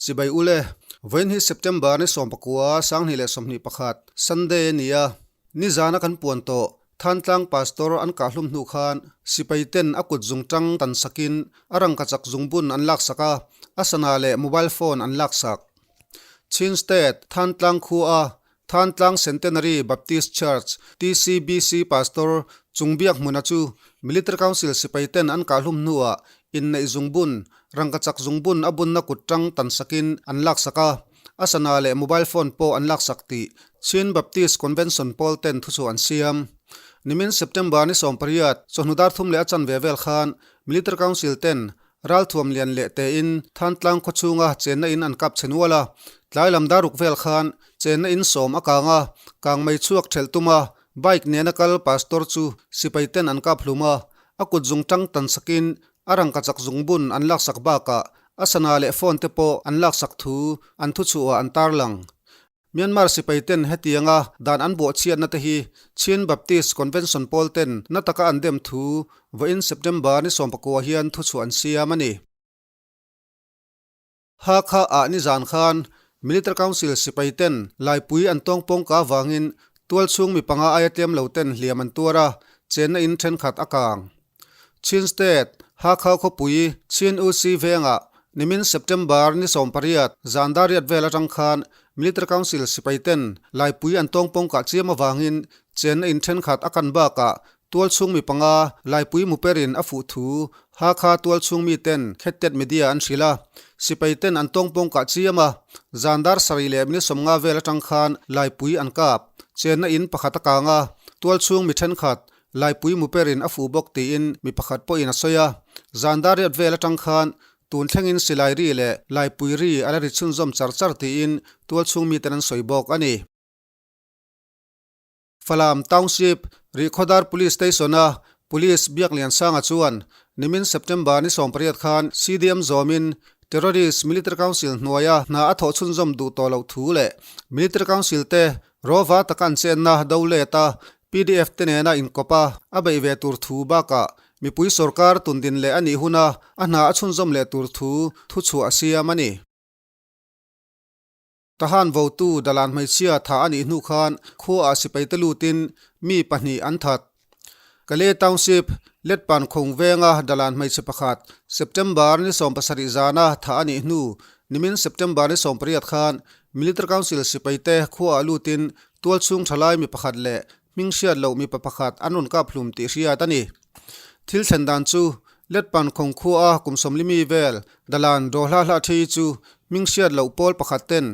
Chibai ule, vawiin hi September ni 19, 2021, Sunday a ni a. Nizana kan puan tawh, Thantlang Pastor an kahhlum hnu khan sipai ten a kut zungtang tan sakin a rangkachak zungbun an laksak a, a sana leh mobile phone an laksak. Chin State, Thantlang khua a Thantlang Centenary Baptist Church, TCBC, Pastor Chungbiak Hmuna chu Military Council sipai ten an kahhlum hnuah inneih zungbun, rangkachak zungbun a bunna kut tang tan sakin an laksak a, a sana leh mobile phone pawh an laksak tih Chin Baptist Convention pawl ten thuchhuah an siam. Nimin September ni 18, chawhnu dar thum leh a chanve vel khan Military Council ten Ralthuam lian leh tein Thantlang khawchhunga chenna in an kap chhe nual a, tlai lam daruk vel khan chenna in sawm a kang a, kang mei chhuak thelh tum a, bike nena kal pastor chu sipai ten an kap hlum a, a kut zung tang tan sakin a rangkachak zungbun an laksak bakah a sana leh phone te pawh an laksak thu an thuchhuah an tarlang. Myanmar sipai ten hetianga dan an bawhchhiatna te hi Chin Baptist Convention pawl ten na taka an dem thu vawiin September ni 19 hian thuchhuah an siam a ni. Hakha ah nizan khan Military Council sipai ten Laipui an tawngpawng ka avangin tualchhung mi panga aia tlem lo ten hliam an tuar a, chenna in thenkhat a kang. Chin State, Hakha khawpui Chin UC vengah nimin September ni 18 zan dariat vel atang khan Military Council sipai ten Laipui an tawngpawng kah chiam avangin chenna in thenkhat a kan bakah tualchhung mi panga Laipui muperin a fuh thu Hakha tualchhung mi ten Khettet Media an hrilh a. Sipai ten an tawngpawng kah chiam a, zan dar sarih leh minute 50 vel atang khan Laipui an kap. Chenna in pakhat a kang a, tualchhung mi thenkhat Laipui muperin a fuh bawk tiin mi pakhat pawhin a sawi a, zan dariat vel atang khan tun thlengin silai ri leh laipui ri a la ri chhunzawm char char tiin tualchhung miten an sawi bawk a ni. Falam Township, Rihkhawdar Police Station-a Police Biakliansanga chuan nimin September ni 18 khan CDM zawmin Terrorist Military Council hnuaia hna a thawh chhunzawm duh tawh loh thu leh Military Council te rawva taka an chenna do let a Pdf te nena inkawp a, a beih ve tur thu bakah mipui sorkar tundin leh a nih huna a hna a chhunzawm leh tur thu thuchhuah a siam a ni. Tahan votu Dalan hmeichhia tha a nih hnu khan khuaah sipai te lutin mi pahnih an that. Kale Township, Letpan Khawng venga Dalan hmeichhe pakhat September ni 17 zana tha a nih hnu nimin September ni 18 khan Military Council sipai te khuaah lutin Tualchhung thalai mi pakhat leh hming hriat loh mipa pakhat an rawn kap hlum tih hriat a ni. Thil thlen dan chu Letpan khawng khua a kum 40 mi vel Dalan Dawhla hlah thi chu hming hriat loh pawl pakhat ten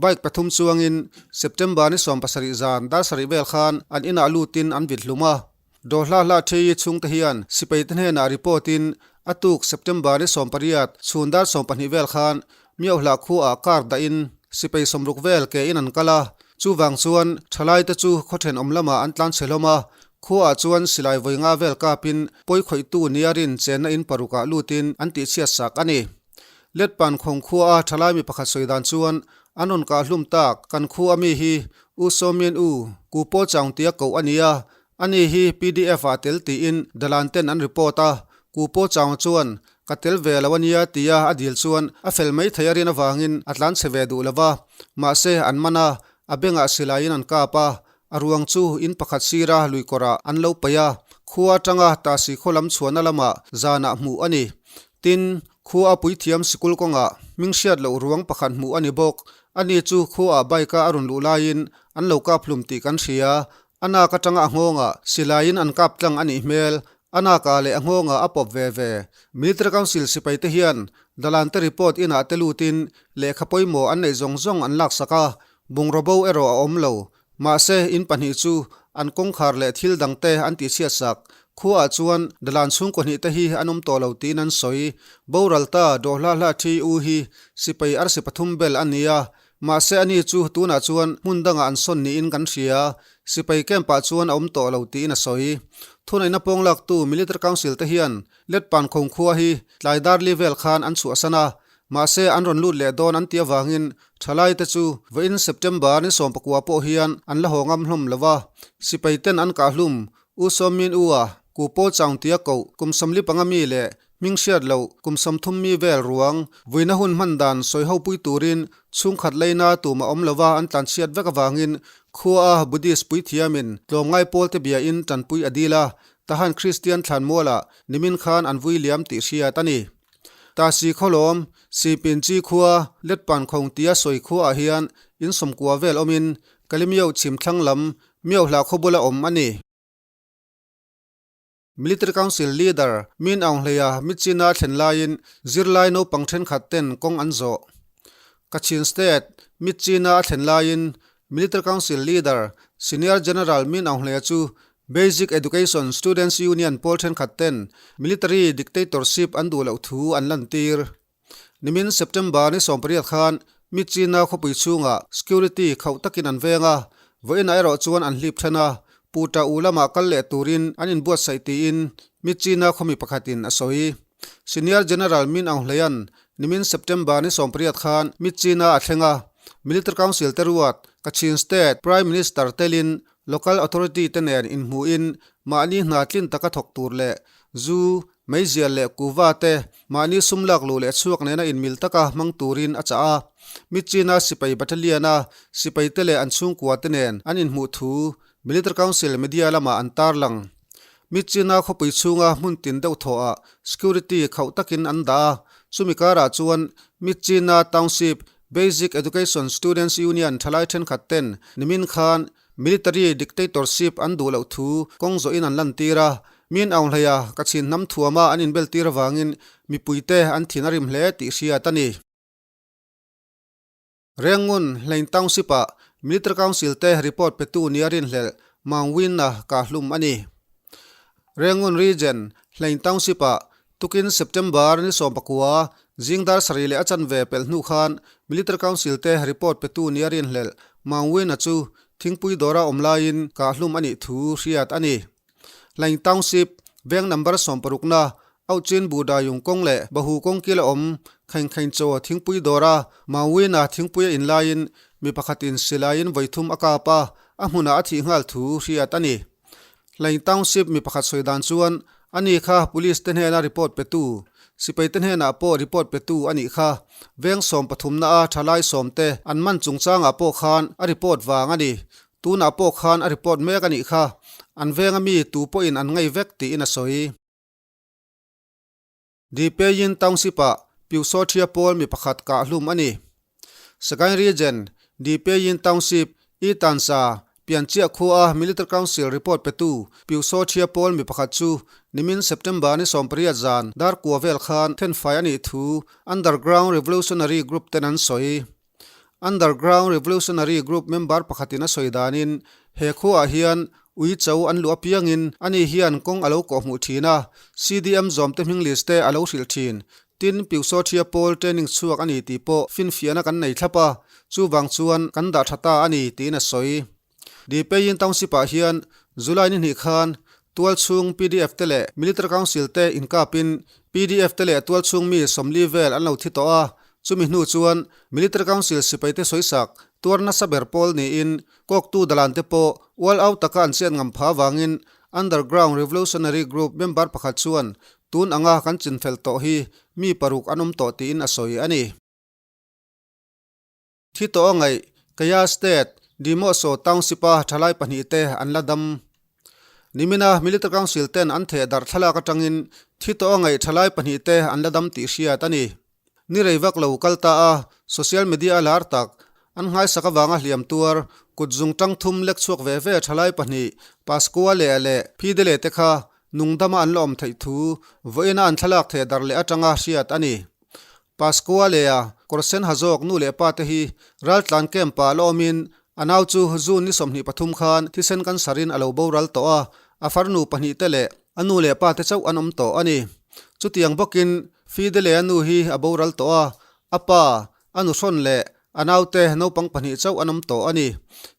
bike pathum chuangin September ni 17 zan dar sarih vel khan an inah lutin an vit hlum a. Dawhla hlah thi chhungte hian sipai te hnenah report in a tuk September ni 18 chhun dar 12 vel khan Miauhlah khuaah car dahin sipai 60 vel ke in an kal a, chuvang chuan thalai te chu khaw thenawm lamah an tlan chhe hlawm a, khuaah chuan silai vawi nga vel kapin pawi khawihtu nia rin chenna in parukah lutin an tihchhiat sak a ni. Letpan khawng khuaa thalai mi pakhat sawi dan chuan an rawn kah hlum tak kan khua mi hi U Sawmian U Ku Paw Chaung tia koh a ni a, Ani hi pdf ah tel tiin Dalan ten an report a, Ku Paw Chaung chuan ka tel ve lo ania tia a dil chuan a fel mai thei a rin avangin a tlan chhe ve duh lo va, mahse an man a, a bengah silaiin an kap a, a ruang chu in pakhat sira luikawrah an lo paih a, khua atanga Tasi khaw lam chhuahna lamah zanah hmuh a ni. Tin, khua a puithiam sikul kawngah hming hriat loh ruang pakhat hmuh a ni bawk. Ani chu khuaah bike-a a rawn luh laiin an lo kap hlum tih kan hria. A nak atanga a nghawngah silaiin an kap tlang a nih hmel. A nakah leh a nghawngah a pawp ve ve. Military Council sipai te hian Dalante report inah te lutin lehkha pawimawh an neih zawng zawng an laksak a, bungraw bo erawh a awm lo. Mahse, in pahnih chu an kawngkhar leh thil dang te an tihchhiat sak. Khuaah chuan Dalan chhungkaw hnih te hi an awm tawh lo tiin an sawi. Boral ta Dawhla Hla Thi U hi sipai arsi pathum bel a ni a, Mahse ani chu tunah chuan hmun dangah an sawn niin kan hria, sipai camp-ah chuan a awm tawh lo tiin a sawi. Thuneihna pawng laktu Military Council te hian Letpan khawng khua hi tlai dar li vel khan an chhuahsan a, mahse an rawn lut leh dawn an ti avangin thalai te chu vawiin September ni 19 pawh hian an la haw ngam hlawm lo va, sipai ten an kah hlum U Sawmin U a Ku Paw Chaung tia koh kum 45 mi leh. Hming hriat loh kum 30 mi vel ruang vuina hun hman dan sawi ho pui turin chhungkhat leina tum a awm lova an tlanchhiat vek avangin khua a Buddhist puithiamin tlawmngai pawl te biain tanpui a dil a, tahan Kristian thlanmualah nimin khan an vui liam tih hriat a ni. Tasi khawlawm, Sipinchi khua, Letpankhawng tia sawi khuaah hian in sawmkua vel awmin Kalimio chhim thlang lam Miohla khaw bula awm a ni. Military Council Leader Min Aung Hleia Myitkyina thlen laiin zirlai naupang thenkhat ten kawng an zawh. Kachin State Myitkyina a thlen laiin Military Council Leader Senior General Min Aung Hleia chu Basic Education Students Union pawl thenkhat ten Military Dictatorship an duh loh thu an lantir. Nimin September ni 18 khan Myitkyina khawpui chhungah security khauh takin an veng a, vawiinah erawh chuan an hlip then a, Puta u lamah kal leh turin an inbuatsaih tiin Myitkyina khawmi pakhatin a sawi. Senior General Min Aung Hlaing nimin September ni 18 khan Myitkyina a thleng a, Military Council te ruat Kachin State Prime Minister telin Local Authority te nen inhmuhin mahni hna tlin taka thawk tur leh zu, meizial leh kuva te mahni sum lak luh leh chhuak nena inmil taka hmang turin a chah a. Myitkyina sipai battalion a sipai te leh an chhungkua te nen an inhmuh thu Military Council media lamah an tarlang. Myitkyina khawpui chhunga hmun tin deuh thawhah security khauh takin an dah a, chumi karah chuan Myitkyina Township Basic Education Students Union thalai thenkhat ten nimin khan Military dictatorship an duh loh thu kawng zawhin an lantir a, Min Aung Hlaia Kachin hnam thuama an inbeltir avangin mipuite an thin a rim hle tih hriat a ni. Rengun Hlain Township-ah Military Council te report petu nia rinhlelh Maung Win-a kahhlum a ni. Rengun Region, Hlain Township-ah tukin September ni 19 zing dar sarih leh a chanve pelh hnu khan Military Council te report petu nia rinhlelh Maung Win-a chu thingpui dawra awm laiin kahhlum a nih thu hriat a ni. Hlain Township, veng number 16na Auchin Budayung kawng leh Bahu kawng kil a awm Khain Khain Chaw thingpui dawra Maung Win-a thingpui a in laiin mi pakhatin silaiin vawithum a kap a, a hmunah a thih nghal thu hriat a ni. Hlaing Township mi pakhat sawi dan chuan, Ani kha Police te hnena report petu, sipai te hnenah pawh report petu a nih kha. Veng sawm pathumna a thalai sawm te an man chungchangah pawh khan a report vang a ni. Tunah pawh khan a report mek a nih kha. An venga mi tu pawhin an ngei vek tiin a sawi. Dipeyin Township-ah Pyusawthia pawl mi pakhat kahhlum a ni. Sagaing Region, Dipeyin Township, I Tansa, Pianchiah khua a Military Council report petu Pyusawthia pawl mi pakhat chu nimin September ni 18 zan dar kua vel khan thenfai a nih thu Underground Revolutionary Group ten an sawi. Underground Revolutionary Group member pakhatin a sawi danin he khuaah hian ui cho an luh apiangin ani hian kawng a lo kawhhmuh thin a, CDM zawmte hming list te a lo hrilh thin. Tin, Pyusawthia pawl training chhuak a ni tih pawh finfiahna kan nei thlap a, chuvang chuan kan dah tha ta a ni tiin a sawi. Dipeyin Township-ah hian July ni hnih khan tualchhung pdf te leh Military Council te inkapin pdf te leh tualchhung mi 40 vel an lo thi tawh a, chumi hnu chuan Military Council sipaite sawisak tuar nasa ber pawl niin kawktu dalan te pawh ual au taka an chet ngam pha avangin Underground Revolutionary Group member pakhat chuan tun anga kan chinfel tawh hi mi paruk an awm tawh tiin a sawi a ni. Thi tawh a ngaih, Kaya State, Dimoso Township-a thalai pahnihte an la dam. Nimina Military Council ten an theh darh thlalak atangin thi tawh a ngaih thalai pahnihte an la dam tih hriat a ni. Ni rei vak lo kal ta a, social media a lar tak, an nghaisak avanga hliam tuar, kut zung tang thum lek chhuak ve ve thalai pahnih Pasquale leh Fidele te kha nungdama an la awm theih thu vawiina an thlalak theh darh leh atanga hriat a ni. Pasquale-a kawr sen ha zawk nu leh pa te hi raltlan camp ah la awmin a nau chu June ni 23 khan thisen cancer in a lo boral tawh a, a farnu pahnih te leh a nu leh pa te chauh an awm tawh a ni. Chutiang bawkin Fidele-a nu hi a boral tawh a, a pa, a nu hrawn leh a naute naupang pahnih chauh an awm tawh a ni.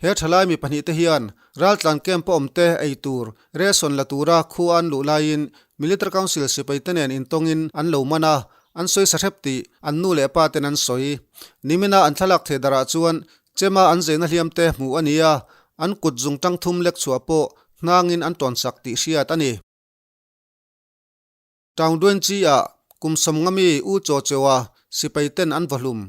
He thalai mi pahnih te hian raltlan camp a awm te ei tur ration la tura khua an luh laiin Military Council sipai te nen intawngin an lo man a, An sawi sa hrep tih an nu leh pa ten an sawi. Nimina an thlalak thei darah chuan chema an zeina hliam te hmuh a ni a, an kut zung tang thum lek chhuah pawh hnangin an tawnsak tih hriat a ni. Taungduanchi-ah kum 50 mi U Chaw Chewa sipai ten an va hlum.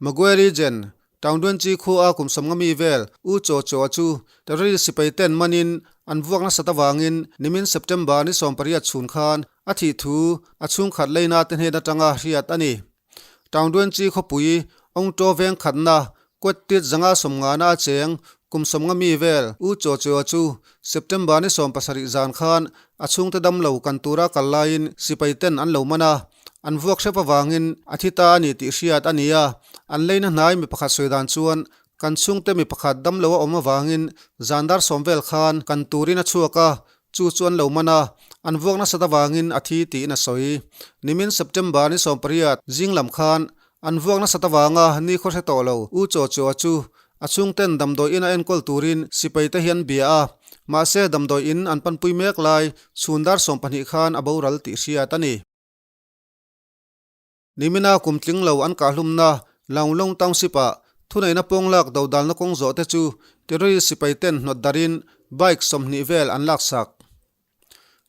Magwe Region, Taungduanchi khua kum 50 mi vel U Chaw Chewa chu terrorist sipai ten manin an vuak nasat avangin nimin September ni 18 chhun khan a thih thu a chhungkhat leina te hnen atanga hriat a ni. Taungduanchi khawpui Ongtaw veng khatna Kuattit zanga sawmngana a cheng kum 50 mi vel U Chaw Chewa chu September ni 17 zan khan a chhungte damlo kan tura kal laiin sipai ten an lo man a, an vuak hrep avangin a thi ta a ni tih hriat a ni a, an leina hnai mi pakhat sawi dan chuan kan chhungte mi pakhat damlo a awm avangin zan dar 10 vel khan kan turin a chhuak a, Chu chu an lo man a, an vuak nasat avangin a thi tiin a sawi. Nimin September ni 18 zing lam khan an vuak nasat avanga ni khaw hre tawh lo U Chaw Chaw chu a chhungten damdawi in a enkawl turin sipai te hi an bia a, mahse damdawi in an panpui mek lai chhun dar 12 khan a boral tih hriat a ni. Nimina kum tling lo an kahhlumna Launglong Township-ah thuneihna pawnglak dodalna kawng zawh te chu terrorist sipai ten hnawt darin bike 20 vel an laksak.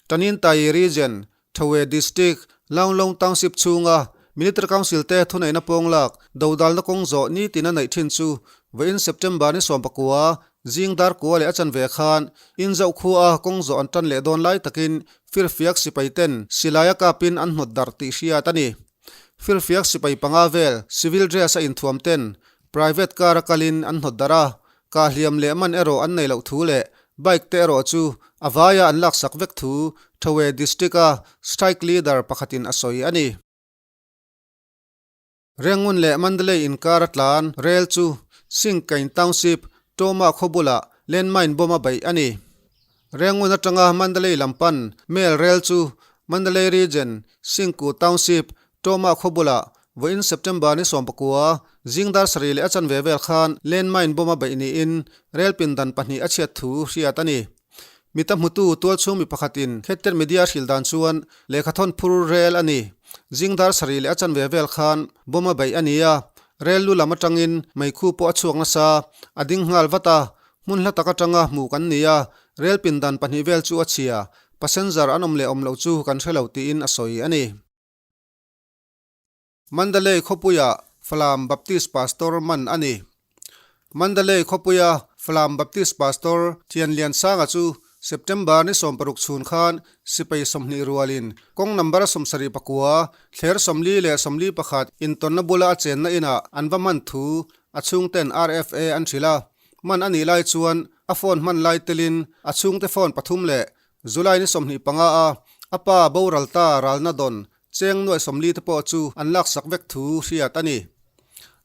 Tanintai Region, Thowe District, Launglong Township chhunga Military Council te thuneihna pawnglak dodalna kawng zawh nitin a neih thin chu vawiin September ni 19 zing dar kua leh a chanve khan inzauh khua kawng zawh an tan leh dawn lai takin Firfiak sipai ten silai a kapin an hnawt darh tih hriat a ni. Firfiak sipai panga vel civil dress a inthuam ten private car a kalin an hnawt darh a, kah hliam leh man erawh an nei loh thu leh bike te erawh chu a vaia an laksak vek thu Thowe district a strike leader pakhatin a sawi a ni. Rengun leh Mandalay inkar a tlan rel chu Singkain Township, Toma khaw bulah landmine bomb a beih a ni. Rengun atanga Mandalay lam pan mail rel chu Mandalay Region, Singku Township, Toma khaw bulah vawiin September ni 19 zing dar sarih leh a chanve vel khan landmine bomb a beih niin rel pindan pahnih a chhiat thu hriat a ni. Mita hmutu tualchhung mi pakhatin Khetter Media hrilh dan chuan lehkhathawn phur rel a ni. Zing dar sarih leh a chanve vel khan bomb a beih a ni a, rel lu lam atangin meikhu pawh a chhuak nasa, a ding nghal vat a, hmun hla tak atanga hmuh kan ni a, rel pindan pahnih vel chu a chhia, passenger an awm leh awm loh chu kan hre lo tiin a sawi a ni. Mandalay khawpuia Falam Baptist Pastor man a ni. Mandalay khawpuia Falam Baptist Pastor Thian Liansanga chu September ni 16 chhun khan sipai 20 rualin kawng number 79, thler 40 le 41 intawnna bula a chenna inah an va man thu a chhungten RFA an hrilh a. Man a nih lai chuan a phone hman lai telin a chhungte phone pathum leh July ni 25 a a pa boral ta ralna dawn Cheng nuaih 40 te pawh chu an laksak vek thu hriat a ni.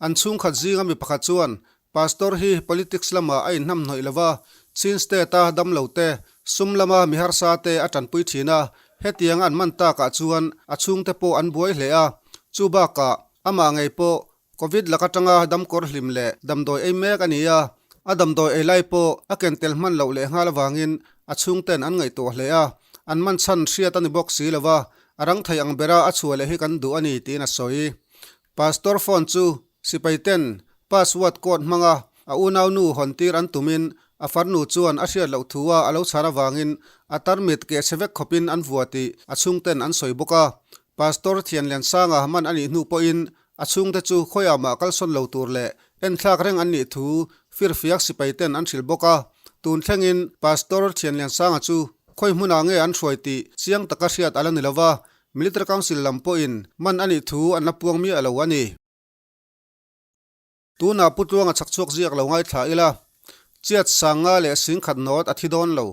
An chhungkhat zinga mi pakhat chuan, Pastor hi politics lamah a inhnam hnawih lo va, Chin State-a damlo te, sum lama mi harsa te a tanpui thin a, hetiang an man takah chuan a chhungte pawh an buai hle a, chu bakah amah ngei pawh Covid lak atanga damkawr hlim leh damdawi ei mek a ni a, a damdawi ei lai pawh a ken tel hman loh leh nghal avangin a chhungten an ngaihtuah hle a, an man chhan hriat a ni bawk si lo va, a rang thei ang bera a chhuah leh hi kan duh a ni tiin a sawi. Pastor phone chu sipai ten password code hmanga a unaunu hawn tir an tumin a farnu chuan a hriat loh thu a a lo chhar avangin a tarmit keh chhe vek khawpin an vua tih a chhungten an sawi bawk a. Pastor Thianliansanga man a nih hnu pawhin A chhungte chu khawiah mah kalsawn lo tur leh enthlak reng an nih thu firfiak sipai ten an hrilh bawk a. Tun thlengin Pastor Thianliansanga chu khawi hmunah nge an hruai tih chiang taka hriat a la ni lova, Military Council lam pawhin man a nih thu an la puang miah lo a ni. Tunah Pu Tluanga chhak chhuak ziak lo ngaithla ila, Chiat sanga leh singkhat nawt a thi dawn lo.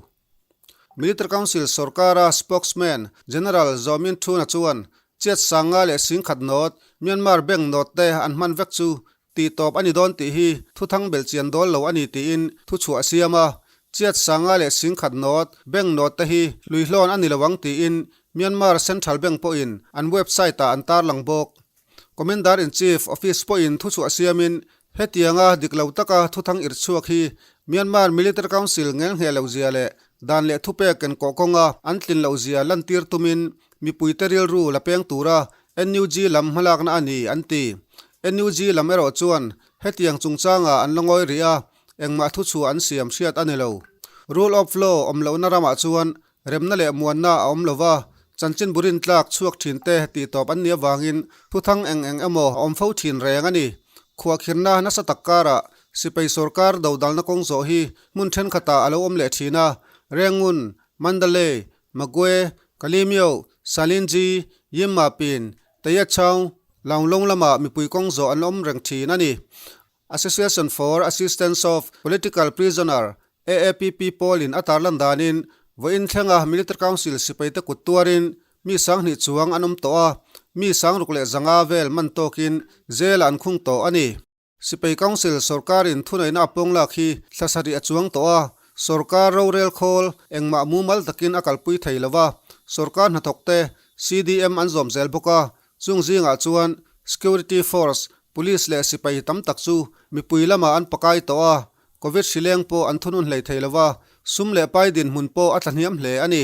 Military Council sorkara spokesman General Zaw Min Thuna chuan Chiat sanga leh singkhat nawt, Myanmar bank nawt te an hman vek chu tih tawp a ni dawn tih hi thuthang belhchian dawl lo a ni tiin thuchhuah a siam a. Chiat sanga leh singkhat nawt, bank nawt te hi hluihlawn a ni lo ang tiin Myanmar Central Bank pawhin an website-ah an tarlang bawk. Commander-in-Chief Office pawhin thuchhuah siamin hetianga dik lo taka thuthang irh chhuak hi Myanmar Military Council ngelngheh loh zia leh dan leh thupek ken kawh kawnga an tlin loh zia lantir tumin mipuite rilru la peng tura NUG lam hmalakna a ni an ti. NUG lam erawh chuan hetiang chungchanga an la ngawi rih a, engmah thuchhuah an siam hriat a ni lo. Rule of law awm lohna ramah chuan remna leh muanna a awm lo va. Chanchinbu rintlak chhuak thinte tihtawp an nih avangin thuthang eng eng emaw a awm fo thin reng a ni. Khuahkhirna nasa tak karah sipai sorkar dodalna kawng zawh hi hmun thenkhatah a lo awm leh thin a, Rengun, Mandalay, Magwe, Kalimyo, Salinji, Yimapin, Tayachhaung, Launglong lamah mipui kawng zawh an awm reng thin a ni. Association for Assistance of Political Prisoner, AAPP, pawlin a tarlan danin vawiin thlenga Military Council sipaite kut tuarin mi sanghnih chuang an awm tawh a, mi sangruk leh zanga vel man tawkin jail-ah an khung tawh a ni. Sipai Council sorkarin thuneihna a pawng lak hi thla sarih a chuang tawh a, sorkar rorel khawl engmah mumal takin a kalpui thei lo va, sorkar hnathawkte CDM an zawm zel bawk a, Chung zingah chuan Security Force, Police leh sipai tam tak chu mipui lamah an pakai tawh a, Covid hrileng pawh an thunun hlei thei lo va, sum leh pai dinhmun pawh a tlahniam hle a ni.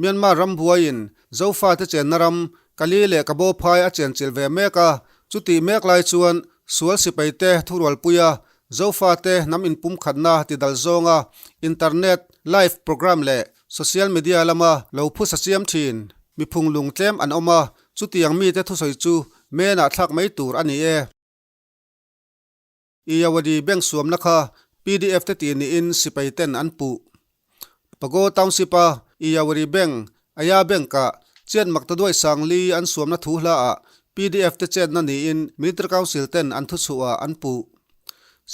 Myanmar ram buaiin Zofate chenna ram Kali leh Kabo phai a chenchilh ve mek a, chutih mek lai chuan sual sipaite thurualpuia Zofate hnam inpumkhatna tidal zawnga internet, live program leh Social media lama lo phusa chiam thin mi phunglung tlem an awm a, chutiang mite thusawi chu menah thlak mai tur a ni e. Iyawadi bank suamna kha pdf te tih niin sipai ten an puh. Pago Township a Iyawadi Bank, Aya Bank ah chet maktaduai sangli an suamna thu hla ah pdf te chetna niin Military Council ten an thuchhuah ah an puh.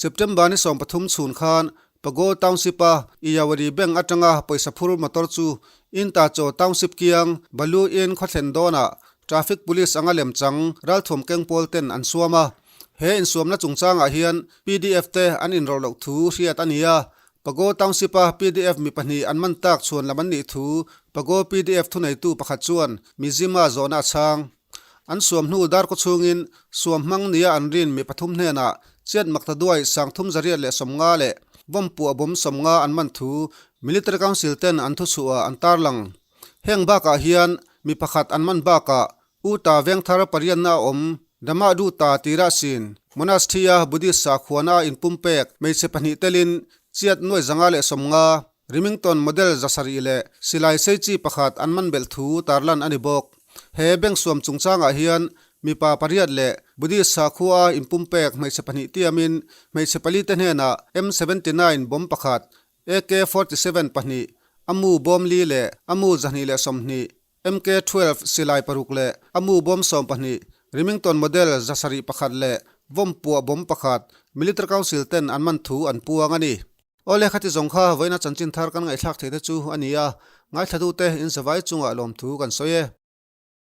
September ni 13 chhun khan Pago Township-a Iyawadi Bank atanga pawisa phur motor chu Intachaw Township kiang Balu Inn khawthlen dawnah Traffic Police anga lemchang ralthuam keng pawl ten an suam a. He insuamna chungchangah hian pdf te an inrawlh loh thu hriat a ni a. Pago Township-a pdf mi pahnih an man tak chhuan lam an nih thu Pago pdf thuneitu pakhat chuan Mizzima zawhna a chhang. An suam hnu dar kaw chhungin suam hmang nia an rin mi pathum hnenah chiat makta duai 350 leh vawmpuah bawm 50 an man thu Military Council ten an thuchhuah an tarlang. Heng bakah hian mi pakhat an man bakah Uta Vengthar pariatna a awm Damaduta tirah sin Monastery-a Buddhist sakhuana a inpumpek hmeichhe pahnih telin chiat nuai 150 Remington model 700 leh silai sei chi pakhat an man belh thu tarlan a ni bawk. He bank suam chungchangah hian mipa pariat leh Buddhist sakhua inpumpek hmeichhe pahnih tiamin hmeichhe pali te hnenah M 79 bomb pakhat, AK 47 pahnih, a mu bawm li leh a mu 220, MK 12 silai paruk leh a mu bawm 12, Remington model 701 leh vawm puah bomb pakhat Military Council ten an man thu an puang a ni. Awle khati zawng kha vawiina chanchin thar kan ngaihthlak theih te chu a ni a, ngaithlatute in zavai chungah lawmthu kan sawi e.